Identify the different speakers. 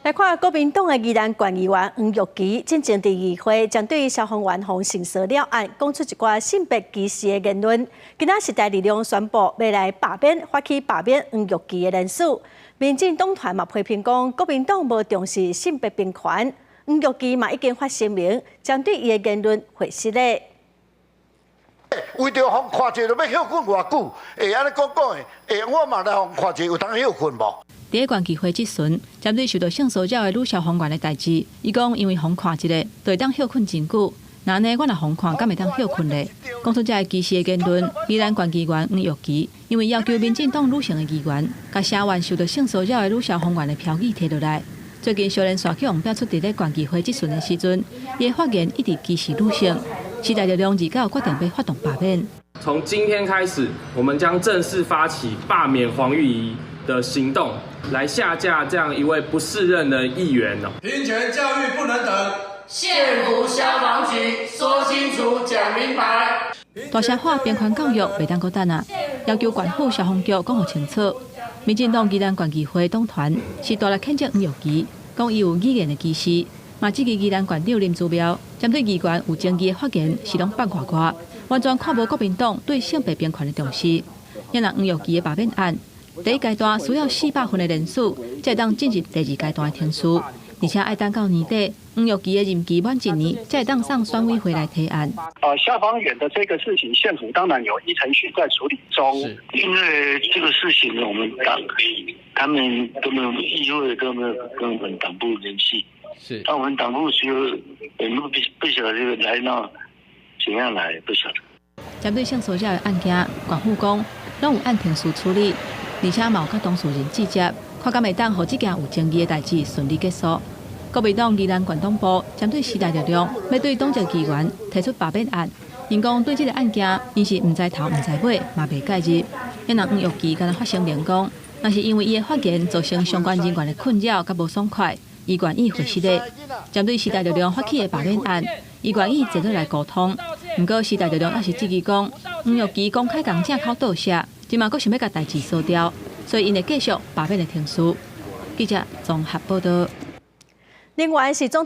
Speaker 1: 來看國民黨的宜蘭縣議員黃玉琪，進前佇議會針對消防員予性騷擾案，講出一寡性別歧視的言論。今仔時代力量宣布欲來罷免，發起罷免黃玉琪的連署。民進黨團嘛批評講，國民黨無重視性別平權。黃玉琪嘛已經發聲明，針對伊的言論回失禮。
Speaker 2: 為著予看一下就欲歇睏偌久？會按呢講講的，會我嘛來予看一下有通歇睏無？
Speaker 3: 佇咧縣議會質詢，針對受到性騷擾的女消防員的代誌，伊講因為予看一下，就會當歇睏真久。若按呢，我若予看，敢會當歇睏咧？講出這个歧視的言論，宜蘭縣議員黃玉琪因為要求民進黨女性的議員，共聲援受到性騷擾的女消防員的標語提落來。最近小連紲去予爆出佇咧縣議會質詢的時陣，伊的發言一直歧視女性。時代力量二九決定欲發動罷免。
Speaker 4: 從今天開始，我們將正式發起罷免黃玉儀的行動，來下架這樣一位不適任的議員。
Speaker 5: 平權教育不能等，
Speaker 6: 縣府消防局說清楚、講明白。
Speaker 3: 大聲喊平權教育袂當閣等啊！要求縣府消防局講予清楚。民進黨宜蘭縣議會黨團是大力譴責黃玉琪，講伊有語言的歧視，嘛質疑宜蘭縣長林姿妙針對議員有爭議的發言是攏放外外，完全看無國民黨對性別平權的重視。若黃玉琪的罷免案，第一階段需要400份的聯署，才會當進入第二階段的程序，而且愛等到年底，黃玉琪的任期滿一年，才會當送選委會來提案。
Speaker 7: 消防員的這個事情，縣府當然有依程序在處理中。
Speaker 8: 因為這個事情呢，我們黨他們都沒有議會都沒有跟我們黨部聯繫。那我們黨部需要，我們不曉得這個來那怎樣來，不曉得。
Speaker 3: 針對性騷擾的案件，縣府講攏有按程序處理，而且嘛有佮當事人對接，看敢會當予這件有爭議的代誌順利結束。國民黨宜蘭縣黨部針對時代力量欲對黨籍議員提出罷免案，𪜶講對這个案件，𪜶是毋知頭毋知尾，嘛袂介入。若黃玉琪敢若發聲明講，若是因為伊的發言造成相關人員的困擾佮無爽快，伊願意回失禮。針對時代力量發起的罷免案，伊願意坐落來溝通。毋過時代力量猶是質疑講，黃玉琪公開共正口道謝，這馬閣想欲共代誌掃掉，所以𪜶會繼續罷免的程序。記者綜合報道。
Speaker 1: 另外是總統。